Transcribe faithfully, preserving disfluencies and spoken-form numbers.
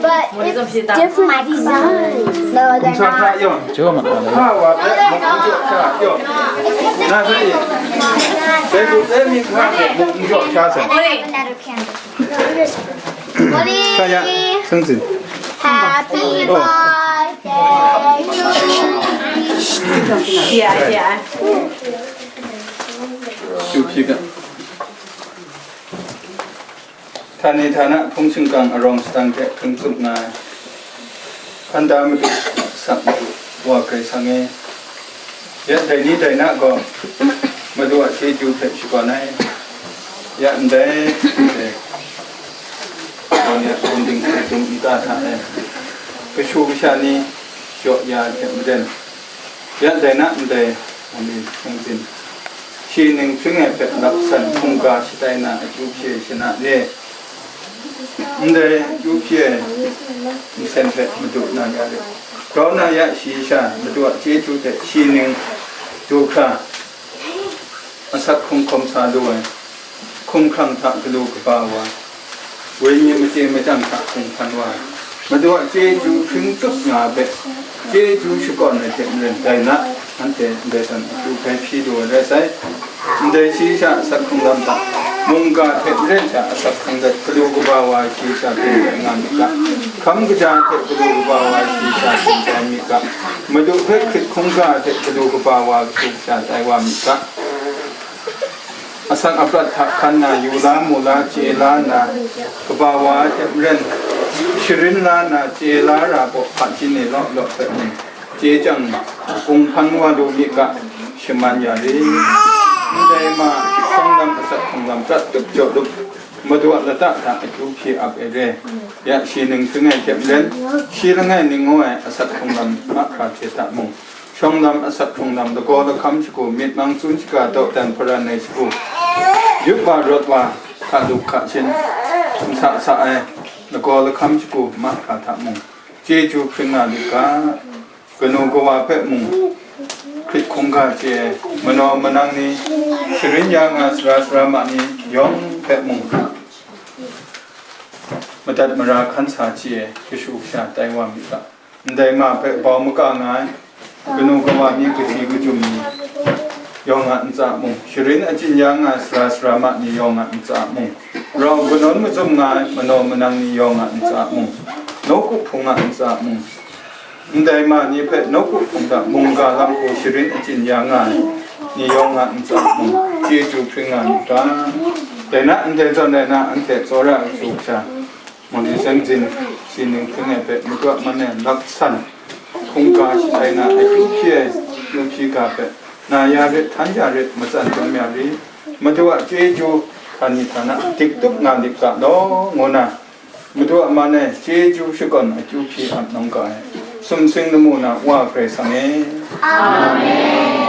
But it's different design. No, they're not. 这个嘛， 看一下，生子。 Happy birthday to you. Yeah, yeah. 就这个。 Htani htana hpung shingkang arawng sadang hte hkring tsup nga ai, hpan da madu asak madu wa Karai Kasang e, ya dai ni dai na gaw, madu a chyeju hpe shakawn ai, ya ndai, ndai, gaw ni a hpung ding hkring tsup nta hta e, kashu kasha ni jaw ya ai hte maren, ya dai na ndai, wa ni hkring tsin, shi ning hpring ai hpe lap san hkungga shatai na akyu hpye shana le, ndai akyu hpye ai nsen hpe madu na ya rit. Grau na ya shayi sha madu a chyeju hte shi ning du hkra, asak hkrung hkawm sa lu ai, hkumhkrang hta galu kaba wa, wenyi machye machyang hta hkungsan wa ai, madu a chyeju hpring tsup nga ai hpe, chyeju shakawn ai hte maren dai na, anhte ndai zawn akyu hpe hpyi lu ai rai sai. Ndai shayi sha asak hkrung lam hta, mungga hte maren sha asak hkrung let galu kaba wa ai shayi sha hpyen rai nga myit ga, hkam kaja hte galu kaba wa ai shayi sha hpyen rai myit ga, madu hpe hkrit hkungga hte galu kaba wa kashu kasha tai wa myit ga, asak aprat hta hkan na yu la mu la chye la nna, kaba wa ai hte maren, sharin la nna chye la ra baw hpachin e law law hpe mung, chye chyang, kung hpan wa lu myit ga, shaman ya rit. Ndai ma, shawng lam asak hkrung lam prat tup jaw lup, madu a lata hta akyu hpye ap ai re. Ya shi ning hpring ai hte maren, shi langai ning ngu ai asak hkrung lam mahkra hte hta mung, shawng lam asak hkrung lam lagaw lahkam shagu, myit mang tsun shaga dawdan hparan ai shagu, yup wa rawt wa hka lup hka shin, nsa sa ai lagaw lahkam shagu mahkra hta mung, chyeju hpring nga lu ga, kanu kawa hpe mung, hkrit hkungga chye ai manaw manang ni, sharin ya nga sara sara ma ni yawng hpe mung, madat mara hkan sa chye ai kashu kasha tai wa myit ga, ndai ma hpe bau maka nga ai kanu kawa ni, kahti kajum ni yawng a ntsa mung, sharin achyin ya nga ai sara sara ma ni yawng a ntsa mung, rau kanawn mazum nga ai manaw manang ni yawng a ntsa mung, nawku hpung a ntsa mung, ndai ma ni hpe nawku hpung hta mungga lam hku sharin achyin ya nga ai ni yawng a ntsa mung, chyeju hpring nga myit ga. Dai na, ndai zawn rai na, anhte tsawra ai kashu kasha, Mawli Seng Zin, shi ning hpring ai hpe madu a man e lap san, hkungga shatai na akyu hpye ai, akyu hpyi ga hpe, na ya rit, htan ya rit, matsan dum ya rit, madu a chyeju, htani htana dik tup nga lit ga law, ngu na, madu a man e chyeju shakawn akyu hpyi ap nang ga ai, sumsing lamu na Wa Karai Kasang e. Amen.